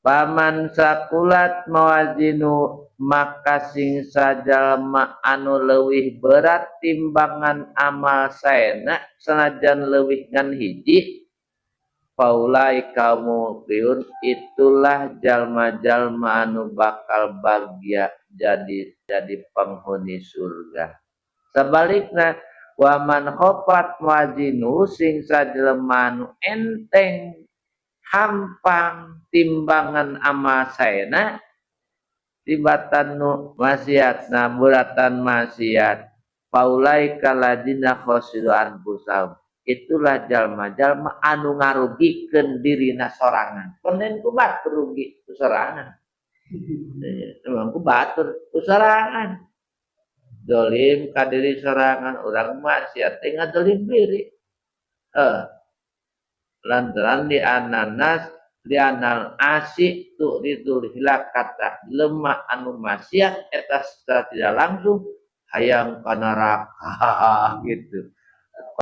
Faman saqulat mawazinu, maka sing sajalma anu leuwih berat timbangan amal saena sanajan leuwih ngan hiji, faulaika muflihun, itulah jalma-jalma anu bakal bahagia jadi penghuni surga. Sebaliknya, waman khaffat mawazinu, sing sajelema anu enteng hampang timbangan amal saena tibatan nu maksiatna beratan maksiat, faulaika ladina khasiru anfusahum, itulah jalma-jalma anu ngarugikeun dirina sorangan. Konen ku batur rugi ku sorangan, emang ku batur ku sorangan, dolim ka diri sorangan. Urang maksiat teh ngadolim diri, lantaran di ananas di anal asi tu ridul hilakata, lemah anu maksiat eta secara tidak langsung hayang ka neraka gitu.